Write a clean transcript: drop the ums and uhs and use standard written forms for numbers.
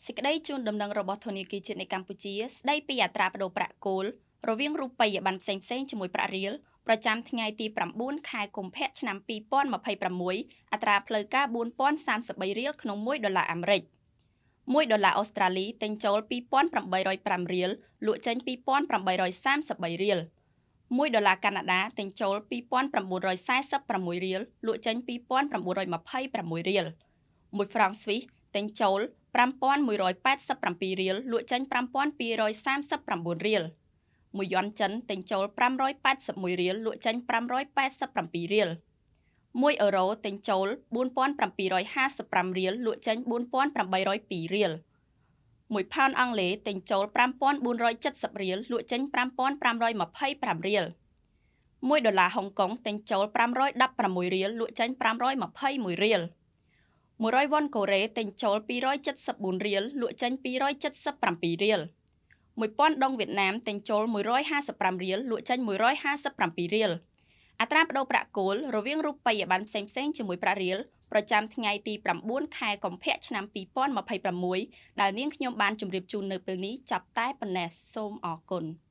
សេចក្តីជូនដំណឹងរបស់ធនាគារជាតិនៃកម្ពុជាស្តីពីអត្រាប្តូរប្រាក់គោលរវាងរូបិយប័ណ្ណផ្សេងៗជាមួយប្រាក់រៀលប្រចាំថ្ងៃទី9ខែកុម្ភៈឆ្នាំ2026អត្រាផ្លូវការ4033រៀលក្នុង1ដុល្លារអាមេរិក1ដុល្លារអូស្ត្រាលីទិញចូល2805រៀលលក់ចេញ2833រៀល1ដុល្លារកាណាដាទិញចូល2946រៀលលក់ចេញ2926រៀល1ហ្វ្រង់ស្វីសទិញចូល5187រៀលលក់ចេញ5239រៀល1យ័នចិនទិញចូល581រៀលលក់ចេញ587រៀល1អឺរ៉ូទិញចូល4755រៀលលក់ចេញ4802រៀល1ផោនអង់គ្លេសទិញចូល5470រៀលលក់ចេញ5525រៀល1ដុល្លារហុងកុងទិញចូល516រៀលលក់ចេញ521រៀល100វ៉ុនកូរ៉េទិញចូល274រៀលលក់ចេញ277រៀល1000ដុងវៀតណាមទិញចូល155រៀលលក់ចេញ157រៀលអត្រាប្តូរប្រាក់គោលរវាងរូបិយប័ណ្ណផ្សេងៗជាមួយប្រាក់រៀលប្រចាំថ្ងៃទី9ខែកុម្ភៈឆ្នាំ2026ដែលនាងខ្ញុំបានជម្រាបជូននៅពេលនេះចាប់តែប៉ុណ្ណេះសូមអរគុណ។